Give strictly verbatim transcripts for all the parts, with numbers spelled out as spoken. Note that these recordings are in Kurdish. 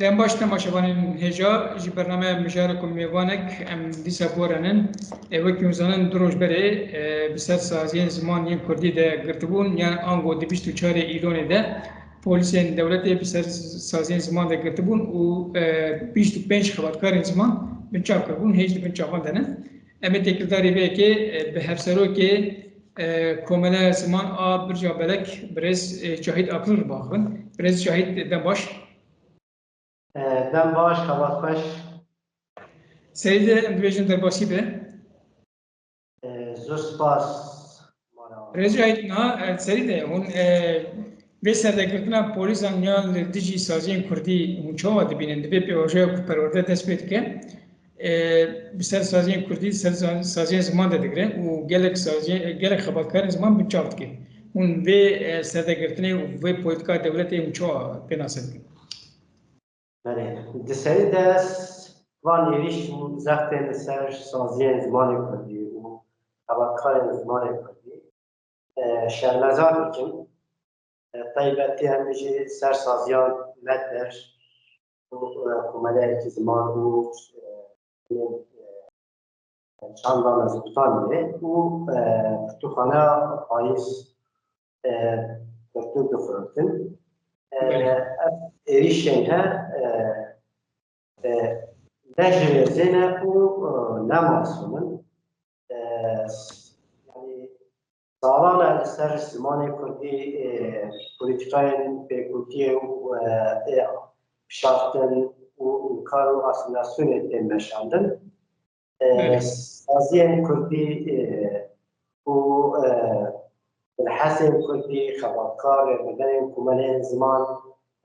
Dem baş temaşevanên hêja, ji bernameya Mijarek û Mêvanek em dîsa bi we re nin. E, wekî hûn zanin, du roj berê, e, bi ser saziyên ziman yên kurdî de girtibûn, yan ango di bîst û çarê Îlonê de polîsên dewletê bi ser saziyên ziman de girtibûn û, e, bîst û pênc xebatkarên ziman binçav kiribûn, hêj di binçavan de ne. Em ê têkildarî vê yekê, e, bi hevserokê, e, Komeleya Ziman a Birca Belek, birêz, e, Cahît Akil re biaxivin. Birêz Cahît, dem baş. E, dem baş, xebat xweş. Serî de em dibêjin derbasî be. E, zor spas. Birêz Cahît, niha, e, serî de hûn, e, vê serdegirtina polîsan ya li dijî saziyên kurdî hûn çawa dibînin? Di vê pêvajoya ku perwerde dest pê dike, e, bi ser saziyên kurdî, ser za-, saziyên ziman de digire û gelek saziyê-, gelek xebatkarên ziman binçav dike. Hûn vê, e, serdegirtinê û vê polîtika dewletê hûn çawa pênase dikin? Belê. Di serî de ez van êrîş û zextên li ser saziyên zimanê kurdî û xebatkarên zimanê kurdî, e, şermezar dikim. E, taybetî em jî ser saziyan Medber û, e, Komeleyekî Ziman û, e, çanda Mezopotamyayê û, e, pirtûkxaneya Payîz, e, pirtûk dixuliqin. E, Belê. Ev êrîşên he, e, e, ne ji rêzê ne û, e, ne masûm in. E, s-, yanî, Salan e li ser zimanê kurdî, e, polîtîkayên pêkûtiyê û, e, ê pişaftin û înkar û asîmîlasyonê tên meşandin. E, Belê. Saziyên kurdî, e, û, e, bilhesên kurdî, xebatkar, rêveberên komeleyên ziman,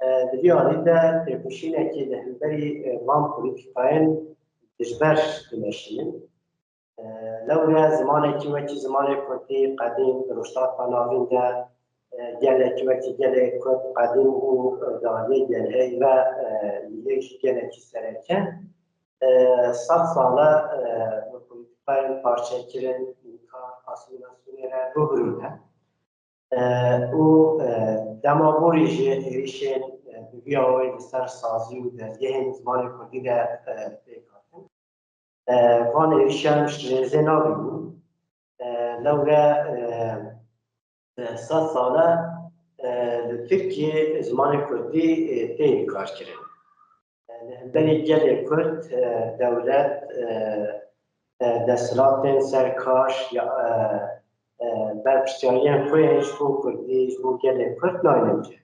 e, di vî alî de têkoşînekî li hemberî, e, van polîtîkayên dijber dimeşînin. E, lewre zimanekî wekî zimanê kurdî qedîm di Rojhilata Navîn de, e, gelekî wekî gelê kurd qedîm û, e, di aliyê gelhê ve, e, yek ji gelekî sereke. E, sed sal e, e, bi polîtîkayên parçekirin, înkar, asîmîlasyonê re rû bi rû ne. E, û, e, dema borî jî êrîşên, e, bi vî awayî li ser sazî û dezgehên zimanê kurdî de, e, pêk hatin. E, van êrîşan ji rêzê nabînin. E, lewre, e, e, sed sal e, e, li Tirkiyê zimanê kurdî, e, tê înkarkirin. E, li hemberî gelê kurd, e, dewlet, e, e, desthilatên serkar ya, e, e, berpirsiyariyên xwe ji bo kurdî, ji bo gelê kurd naynin cih.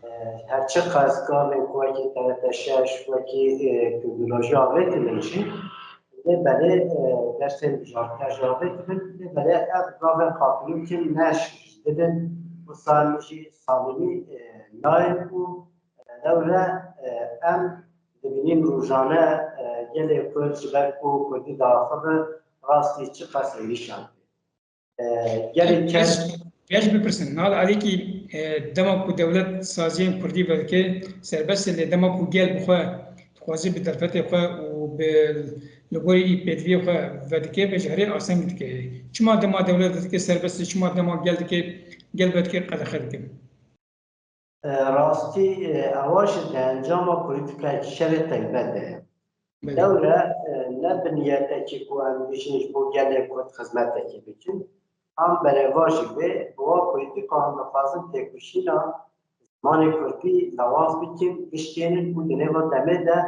E, her çiqas gavên ku wekî T R T şeş, wekî, e, Kurdolojiya avêtibin jî, lê belê, e, dersên bijartiya jî avêtibin, lê belê ev gavên qatilûkên ne ji didin, wisa em jî samîmî, e, nayên û, e, lewre, e, em dibînin rojane, e, gelê Kurd ji ber ku Kurdî diaxive rastî çiqas êrîşan tê. E, gelek kes Geş, geş bipirsin. Nal alîkî, e, dema ku dewlet saziyên kurdî vedike serbest e, lê dema ku gel bi xwe dixwaze bi derfetê xwe û bi li gorî pêdiviyê xwe vedike, vê ji herê asteng dike. Çima dema dewlet vedike serbest e, çima dema gel dike, gel vedike qedexe dike? E, rastî, e, ewa jî di encama polîtîkayekî şerê taybet de ye. Belê. Lewre, e, ne bi niyetekî ku em bijîn ji bo gelê Kurd xizmetekê bikin, em berevajî wê, bi wa polîtîkan dixwazin têkoşîna zimanê Kurdî lawaz bikin, bişkênin û di nêva demê de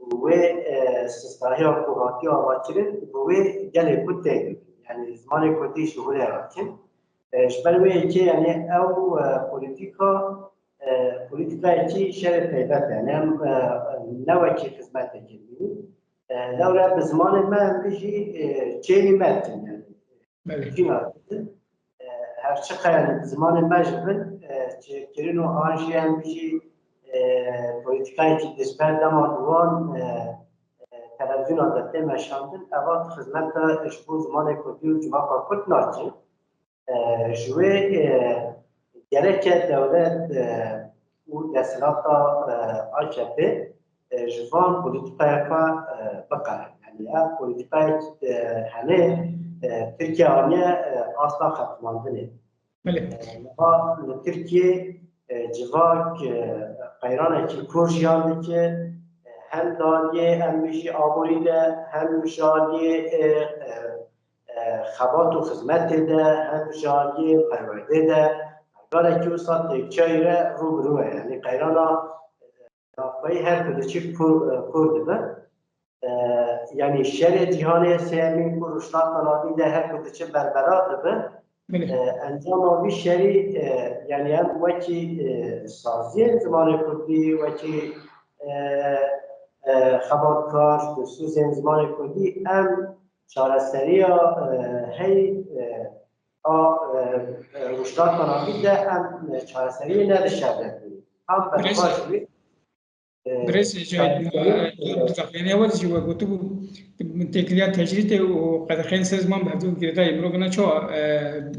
wê, e, sistahiya ku hatiye avakirin, bi wê gelê Kurd tê bibin. Yanî zimanê Kurdî ji holê rakin. E, ji ber wê yekê, yanî ew, e, polîtîka, e, polîtîkayekî şerê taybet e. Yanî em, e, ne wekî xizmetekê dibînin. E, lewre bi zimanê me em bijî, e, çênî me dikin, yanî. Belê. Çîna dikin. E, her çiqas, yanî bi zimanê me ji bin, e, çêkirin û an jî em bijî, e, polîtîkayekî dijber dema di wan, e, e, televîzyona de tê meşandin, eva xizmeta ji bo zimanê kurdî û civaka kurd nakin. E, ji wê, e, gereke dewlet, e, û desthilata, e, A K P, e, ji van polîtîkaya xwe, e, biqere. Yanî ev polîtîkayek, e, hene, e, Tirkiye aniye, e, asta xetimandinê. Belê. E, niha li Tirkiye, e, civak, e, qeyranekî kûr jiyan dike, hem di aliyê em bijî aborî de, hem ji aliyê, e, e, e, xebat û xizmetê de, hem ji aliyê perwerdê de, pergarekî wisa têkçeyî re rû bi rû ye. Yanî qeyrana, e, navxweyî her ku diçî kûr, e, kûr dibe. E, yanî şerê cîhanê sêyemîn ku Rojhilata Navîn de her ku diçe berbera dibe, Belê. E, encama vî şerî, e, yanî em wekî, e, saziyên zimanê kurdî, wekî, e, e, xebatkar, dilsozên zimanê kurdî, em çareseriya, e, hey, e, a, e, e, Rojhilata Navîn de em, e, çareseriyê ne di şer de bînin. Tam Birêz- berxweş bî. Birêz Cahit, e, tu, tu daxuyanî ew jî we gotibû, têkiliya tecrîdê û qedexeyên ser ziman bi hevdû girêdayî, mirov ne çawa, e,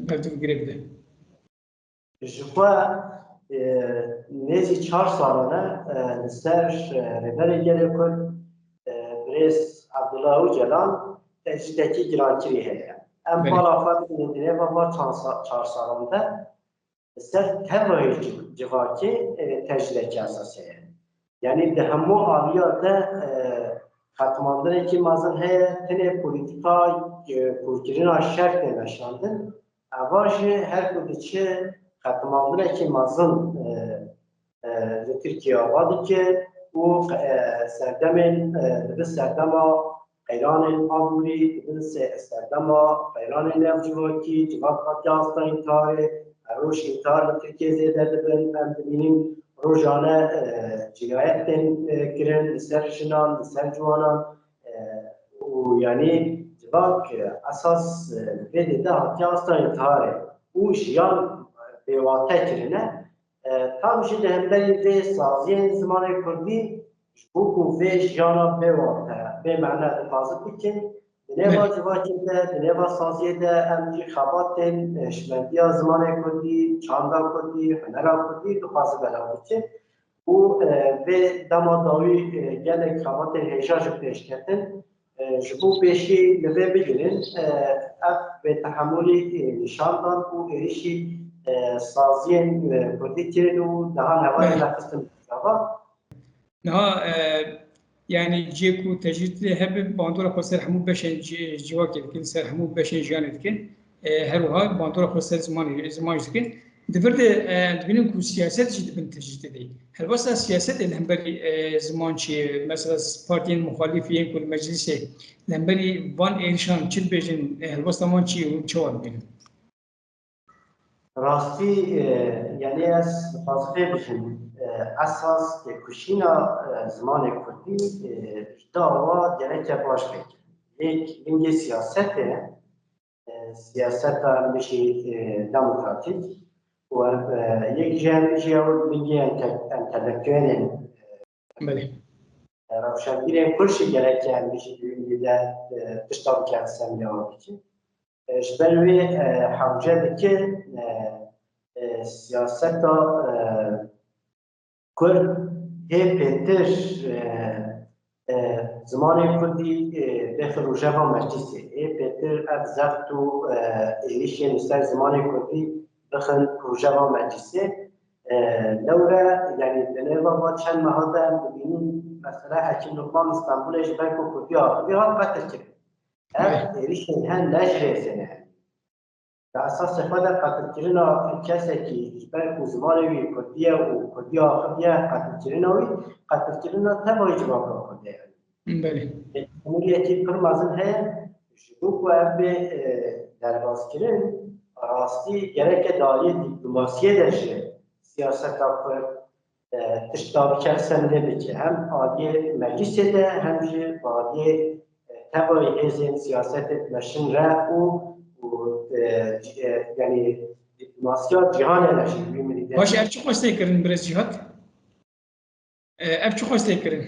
bi hevdû girê bide? Ji xwe, e, nêzî çar salan e, e, li ser, e, Rêberê Gelê Kurd, e, Birêz Abdullah Ocalan tecrîdekî girankirî heye. Em Belê. Bala xwe bidînin di nêva va çar sa-, çar salan de, li ser tevayê ci-, civakê, e, tecrîdeke esasî heye. Yanî di hemû aliya de, e, xetimandinekî mezin heye, tenê polîtîka, e, kûrkirina şer tê meşandin. Eva jî her ku diçe xetimandinekî mezin, e, e, li Tirkiye ava dike û, e, serdemên, e, dibe serdema qeyranên aborî, dibin se-, serdema qeyranên navcivakî, civak hatiye asta întiharê, her roj întiharê li Tirkiyê zêde dibin. Em dibînin rojane, e, cinayet tên, e, kirin li ser jinan, li ser ciwanan, e, û yanî civak, e, esas, e, vê dê de hatiye asta întiharê û jiyan, e, bêwate kirine. E, tam jî li hemberî vê saziyên zimanê kurdî ji bo ku vê jiyana bê wate, bê mane dixwaze bikin, di nêva Belê. Civakê de, di nêva saziyê de em jî xebatên, e, şimendiya zimanê kurdî, çanda kurdî, hunera kurdî dixwaze belav bikin. Û, e, vê dema dawî, e, gelek xebatên hêja ji pêş ketin. E, ji bo pêşî li vê bigrin, e, ev bêtehemûlî, e, nîşan dan û êrîşî, e, saziyên, e, kurdî kirin û niha hevalên Belê. Me xistin gava. Niha, e, yanî cihê ku tecrîdê hebe bandora xwe ser hemû beşên ci-, civakê dikin, ser hemû beşên jiyanê dikin. E, her wiha bandora xwe ser zimanê, ziman jî dikin. Di vir de, e, dibînin ku siyaset jî di bin tecrîdê de ye. Helwesta siyasetê li hemberî, e, ziman çi ye? Mesela partiyên muxalîf yên ku li meclisê li hemberî van êrişan çi dibêjin, e, helwesta wan çi ye û çawa dibînin? Rastî, e, yanî ez dixwazim vê bijim, e, esas têkoşîna, e, zimanê kurdî, e, ji dava gereke baş veke. Yek lingê siyasetê, e, siyaseta em bijî, e, demokratîk û em, e, yek jî em bijî ew lingê ente-, entelektuelên, Belê. E, rewşenbîrên kurd jî gerek em bijî di wî de, e, tişta bike semî ew bikin. E, ji ber wê, e, hewce dike, e, e, siyaseta, e, Kurd hê pêtir, e, e, zimanê kurdî, e, bêxe rojeva meclîsê. Hê pêtir ev zext û, e, êrîşên li ser zimanê kurdî bixin rojeva meclîsê. E, lewre, yanî di nêva va çend meha de em dibînin, mesela Hekîm Lukman li Stenbolê ji ber ku kurdî axivî hat qetilkirin. Ev Belê. Êrîşên hen ne ji rêzê ne. Di esasê xwe de qetilkirina kesekî ji ber ku zimanê wî kurdî ye û kurdî axiviye, qetilkirina wî, qetilkirina tevayî civaka kurdê ye. Belê. Yekî pir mezin heye, ji bo ku ev bê, e, derbazkirin, rastî gereke di aliyê dîplomasiyê de jî siyaseta kurd, e, tişta bike semîne bike. Hem aliyê meclîsê de hem jî bi aliyê, e, tevayî hêzên siyasetê dimeşin re û, û, e, c-, e, yanî dîplomasiya cîhanê re jî wî mirî de. Baş, ev çi xwestê kirin birêz Cîhat? E, ev çi xwestê kirin?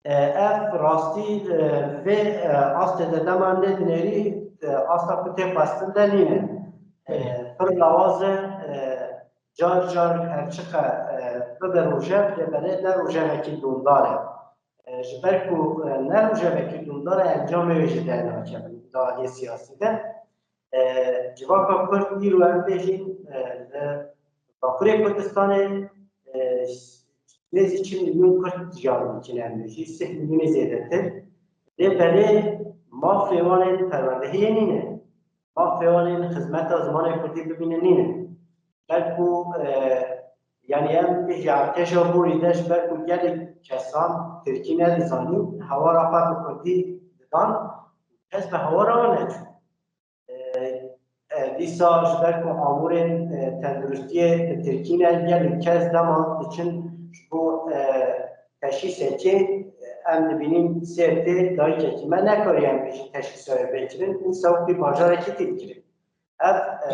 E, ev rastî, e, vê, e, astê de dema em lê dinêrî, e, asta ku tê xwestin de nîne. E, Belê. Pir lawaz e, e, car car her çiqe, e, bibe rojev, lê belê ne rojevekî dûmdar e. E, ji ber ku, e, ne rojevekî dûmdar e, encamê wê jî dernakevin di aliyê siyasî de. E, civaka Kurd îro em bêjin, e, li Bakurê Kurdistanê, e, Nêzî çil milyon Kurd jiyan dikin, em jî sih milyonê zêdetir. Lê belê mafê wan ên perwerdehiyê nîne. Mafê wan ên xizmeta zimanê Kurdî bibîne nîne. Belku, e, yanî em bêjî artêşa borî de ji ber ku gelek kesan Tirkî nedizanîn, hewara xwe bi Kurdî didan, kes bi hewara wan neçû. E, e, dîsa ji ber ku amûrên, e, tenduristiyê bi Tirkî ne, gelek kes dema diçin ji bo, e, teşhîsekê, e, em dibînin sêrtê dayikekî me nekariye em bêjin teşhîsa wê bê kirin, dîsa wekî bajarekî tê kirin. Ev, e,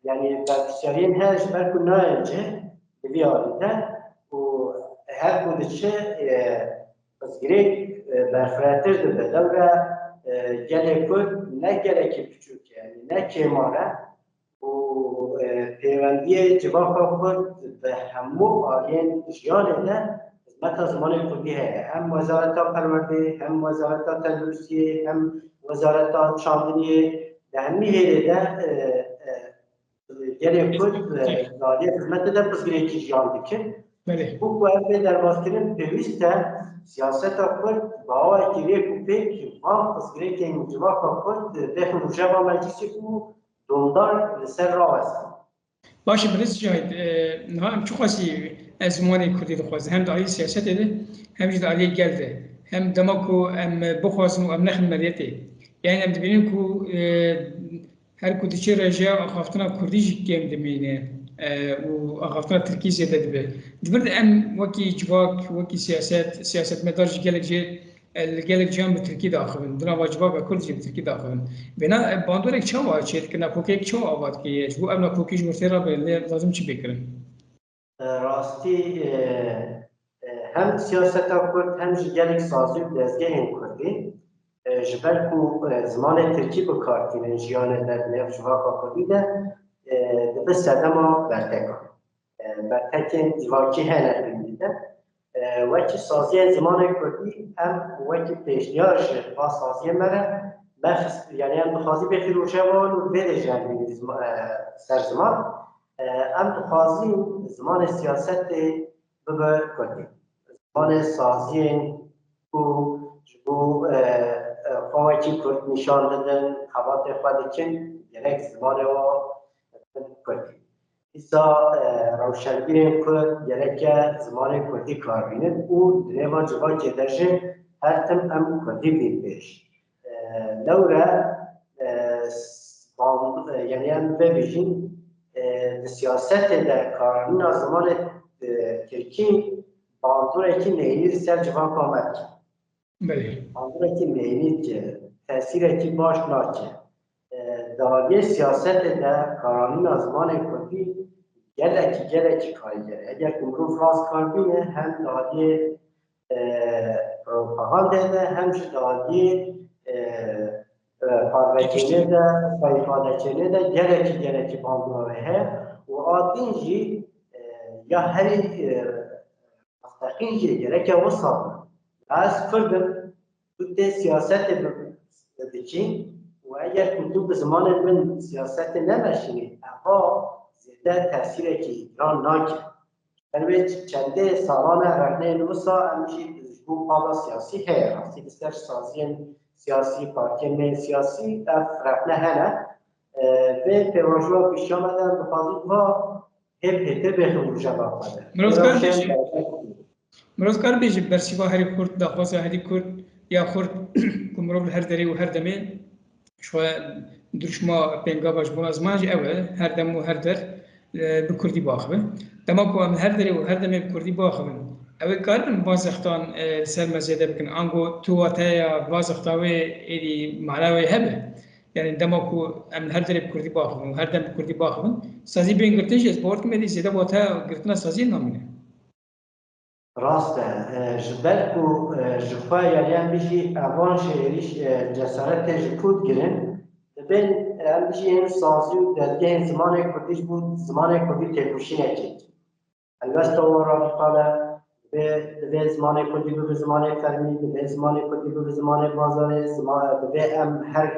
yanî berpirsyariyên heye ji ber ku nayên cih di vî alî de û her ku diçe, e, pirsgirêk, e, berfirehtir dibe. Lewre, e, gelê Kurd ne gelekî piçûk e, yanî ne kêmar e û, e, pêwendiyê civaka Kurd bi hemû aliyên jiyanê de xizmeta zimanê Kurdî heye. Hem Wezareta Perwerdê, hem Wezareta Tenduristiyê, hem Wezareta Çandiniyê, di hemî hêlê de, e, e, gelê Kurd, e, di aliyê xizmetê de pirsgirêkî jiyan dikin. Belê. Bû ku ev bê derbazkirin, pêwîst e siyaseta Kurd bi awayekî rêk û pêk van pirsgirêkên civaka Kurd bêxin rojeva meclisê û domdar li ser rawestin. Baş e, Birêz Cahit, e, niha em çiqasî ez zimanê Kurdî dixwazin, hem di aliyê siyasetê de, hem jî di aliyê gel de. Hem dema ku em bixwazin û em nexin meriyetê. Yani em dibînin ku, e, her ku diçe rêjeya axaftina Kurdî jî kêm dimîne, e, û axaftina Tirkî zêde dibe. Di vir de em wekî civak, wekî siyaset, siyasetmedar jî gelek jê e, li gelek ciyan bi Tirkî diaxivin. Di nava civaka Kurd jî bi Tirkî diaxivin. Vêna, e, bandorek çawa çêdike, nakokiyek çawa ava dike ye? Ji bo ev nakokî ji wir tê re be, lê lazim çi bê kirin? E, rastî, e, e, hem siyaseta Kurd hem jî gelek sazî û dezgehên Kurdî, e, ji ber ku, e, zimanê Tirkî bi kar tînin jiyanê de di nêv civaka Kurdî de, e, dibe sedema bertekan. E, bertekên civakî hene di vî de. E, wekî saziyên zimanê Kurdî em wekî pêşniyar ji va saziyê me re me xist, yanî em dixwazî bêxî rojeva wan û vê de jî em bînî zima-, e, ser ziman. E, em dixwazîn zimanê siyasetê bibe Kurdî. Zimanê saziyên ku ji bo, e, e, xwe wekî Kurd nîşan didin, xebatê xwe dikin, gerek zimanê wan bin Kurdî. Dîsa, e, rewşenbîrên Kurd gereke zimanê Kurdî kar bînin û di nêva civakê de jî her tim em Kurdî bîn pêş. E, lewre, e, s-, ban-, e, yanî em vê bijîn, e, di siyasetê de karanîna zimanê, e, Tirkî bandoreke neyînî li ser civaka me dike. Belê. Bandoreke neyînî dike, tesîrekî baş nake. E, di aliyê siyasetê de karanîna zimanê Kurdî gelekî, gelekî karîger e. Eger ku mirov rast kar bîne, hem di aliyê, e, propagandê de, hem jî di aliyê, e, e, parvekirînê de, xweyîfadekirinê de gelekî, gelekî bandora wê heye û a din jî, e, ya herî, e, rasteqîn jî gereke wisa be. Ez Kurd im, tu tê siyasetê bi-, dikî û eger ku tu bi zimanê min siyasetê nemeşînî, eva zêde tesîrekî giran nake. Her wê çendê salan e rexneyên wisa em jî ji bo pala siyasî heye. Rastî li ser saziyên siyasî, partiyên me yên siyasî ev rexne hene. E, vê pêvajoya pêşiya me de em dixwazin va hê pêtir bêxin rojeva xwe de. Mirov kar bêje, mirov kar bêje bersîva herî xurt, daxwaza herî kurt ya xurt ku mirov li her derê û her demê ji xwe dirûşma pêngava ji bona ziman jî ew e, her dem û her der, e, bi kurdî biaxive. Dema ku em li her derê û her demê bi kurdî biaxivin, ew ê karibin van zextan, e, li ser me zêde bikin. Ango tu wateya va zexta wê êdî mana wê hebe. Yani dema ku em li her derê bi kurdî biaxivin û her dem bi kurdî biaxivin, sazî bên girtin jî ez bawer dikim êdî zêde wateya girtina saziyê namîne. Rast e, e, ji ber ku, e, ji xwe, yanî em bijî evan jî êrîş, e, cesaretê ji ku digirin, dibên, e, em bijî yên sazî û dezgehên zimanê kurdî ji bo zimanê kurdî têkoşînekê dikin. Helbesta wan radîkal e, divê, divê zimanê kurdî bibe zimanê fermî, divê zimanê kurdî bibe zimanê bazarê, zima-, divê em her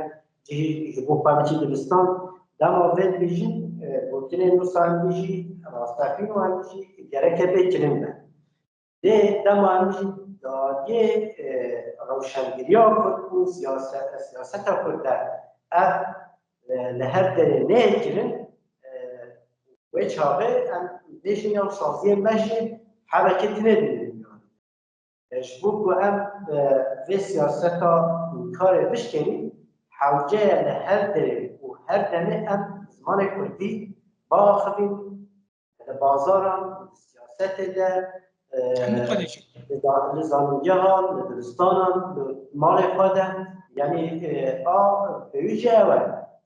cihî ji bo xwe biçî dibistan. Dema vê dibêjin, e, gotinên wisa em bijî rasteqîn û em bijî gereke bê kirin be. Lê dema em jî dariyê, e, rewşengeriya Kurd û siyase-, siyaseta Kurd de ev, e, li her derê neyê kirin, e, wê çaxê em bêjin ya saziyên me jî hebekê tune dibînin. E, ji bo ku em, e, vê siyaseta înkarê bişkenîn, hewce ye li her derê û her demê em zimanê Kurdî biaxivîn, li bazaran, li siyasetê de, e, Hemû xwedê jî. li za-, li zanîngehan, li dibistanan, li malê xwe de. Yanî, e, a, pêwîst jî ew e.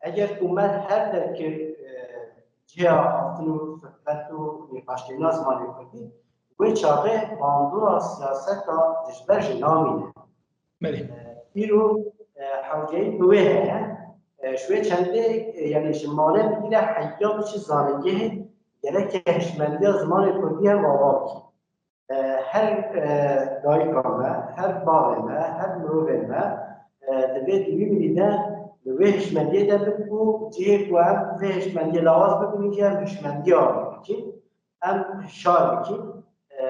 Eger ku me her derkir, e, ciya hatin û sohbet û nîqaşkirina zimanê Kurdî, wê çaxê bandora siyaseta dijber jî namîne. Belê. E, îro, e, hewceyî bi wê heye. E, ji wê çendê, e, yanî ji malê bigire heya biçî zanîngehê gereke hişmendiya zimanê Kurdî hem ava bikî. E, her, e, dayika me, her bavê me, her mirovê me, e, divê di wî milî de, di wê hişmendiyê de bin û cihê ku em vê hişmendiyê lawaz bibin jî em hişmendiya ava bikîn. Em şar bikîn. E,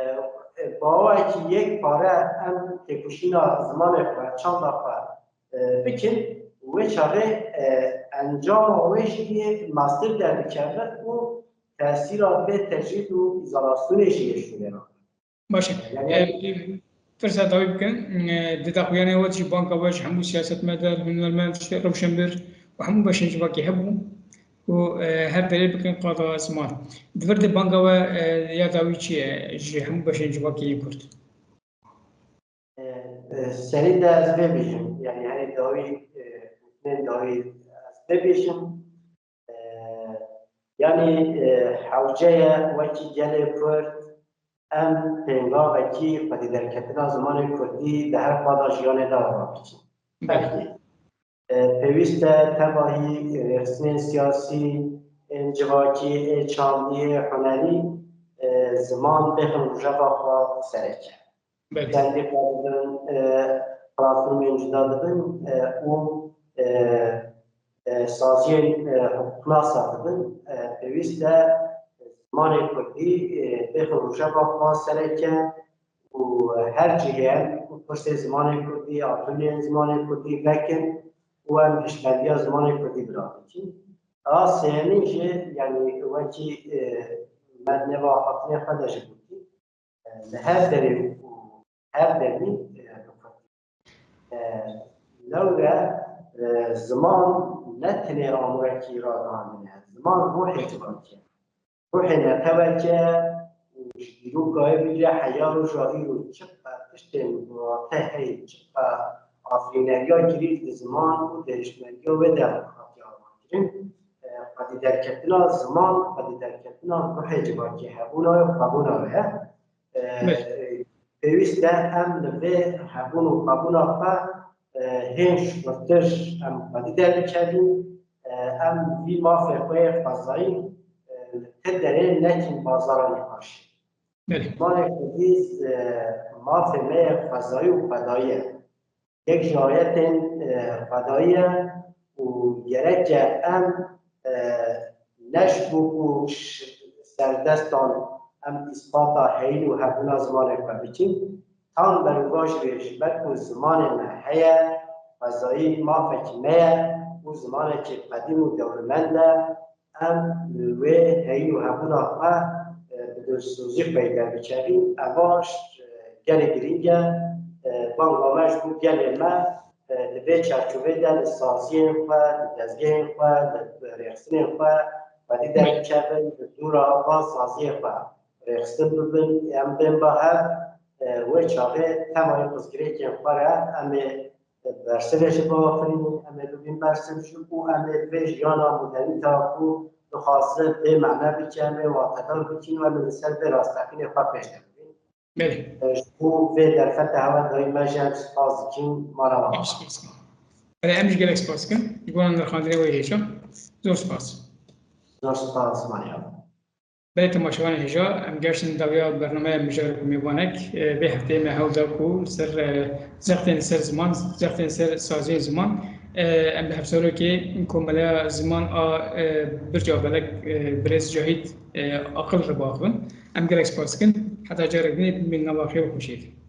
e, bi awayekî yek pare em têkoşîna zimanê xwe, çanda xwe, e, bikin, wê çaxê, e, encama wê jî yê mestir derdikeve û tesîra vê tecrîd û îzolasyonê jî yê şûnê re. Baş e. Yanî E, pirsa dawî bikin. E, di daxuyanê we jî banka we ji hemû siyasetmedar, hunermend, rewşenbir û hemû beşên civakê hebû. û, e, her derê bikin qada ziman. Di vir de banga we, e, ya dawî çi ye ji hemû beşên civakê yên Kurd? E, e, serî de ez vê bêjim, yanî herî dawî, e, gotinên dawî ez vê bêjim. E, yanî, e, hewce ye wekî gelê Kurd em pêngavekî xwedî derketina zimanê Kurdî di her qada jiyanê de ava bikin. Belê. Belkî. E, pêwîst e tevahî rêxistinên siyasî, ên civakî, ê çandî, ê hunerî, e, ziman bêxin rojeva xwe sereke. Belê. Çendî xwe dibin, e, platformên cuda dibin, e, û, e, e, saziyên, e, hiqûqnasa dibin. E, pêwîst e zimanê Kurdî, e, bêxin rojeva xwe sereke û her cihê em pirsê zimanê Kurdî, atûlyên zimanê Kurdî vekin û em hişmendiya zimanê Kurdî bira bikin. A sêyemîn jî, yanî wekî, e, me di nêva hatinê xwe de jî gotî, e, li her derê û her demî, e, bi Kurdî. E, lewre, e, ziman ne tenê amûrekî ragihandinê ye, ziman ruhê civakê ye. Ruhê neteweke û ji dîroka wê bigire heya roja îro çiqas tiştên birate heye, çiqas afirîneriya kirî di ziman û di hişmeriya wê de hatiye avakirin, e, xwedî derketina ziman, xwedî derketina ruhê civakê hebûna wê û xwebûna wê ye. E, Belê. e, pêwîst e em li vê hebûn û xwebûna xwe, e, hên ji xurtir em xwedî derbikevîn, e, em vî mafê xwe yê xwezayî, e, li ti derê nekin bazara nîqaşê. Belê. Zimanê Kurdî, e, mafê me yê xwezayî û xwedayî ye. Yek ji ayetên, e, xwedayî ye û gereke em, e, ne ji bo ku ş-, serdestan em îspata heyîn û hebûna zimanê xwe bikin, tam berovajî wê ji ber ku zimanê me heye, xwezayî mafekî me ye û zimanekî qedîm û dewlemend e, em li wê heyî û hebûna xwe, e, bi dilsozî xweyî derbikevîn. Eva ji, e, gelê girîng e. E, banga me ji bo gelê me, e, di vê çarçovê de li saziyên xwe, li dezgehên xwe, li rêxistinên xwe xwedî derbikevin, li dûra van saziyên xwe rêxistin bibin, em bên ba hev, e, wê çaxê temayê pirsgirêkên xwe re em ê bersivê jî biafirînin, em ê bibîn bersiv jî û em ê vê jiyana modernîteya ku dixwaze bê mane bike, em ê watedar bikin û em ê li ser vê rasteqînê xwe pêş de bibîn. Belê. Ji bo vê derfeta hewa dayî me jî em spas dikin, mala wan. Em spas dikin. Belê, em jî gelek spas dikin. Ji bo nirxandinê we hêja. Zor spas. Zor spas, mala wan. Belê temaşevanên hêja, em geştin dawiya bernameya Mijarek û Mêvanek. E, vê hefteyê me hewl da ku li ser, e, zextên ser ziman, zextên ser saziyên ziman, e, em bi hevserokê Komeleya Ziman a, e, Birca Belek, e, birêz Cahît, e, Aqil re biaxivin. Em gelek spas dikin. Heta carek din, min nava xêr û xweşiyê.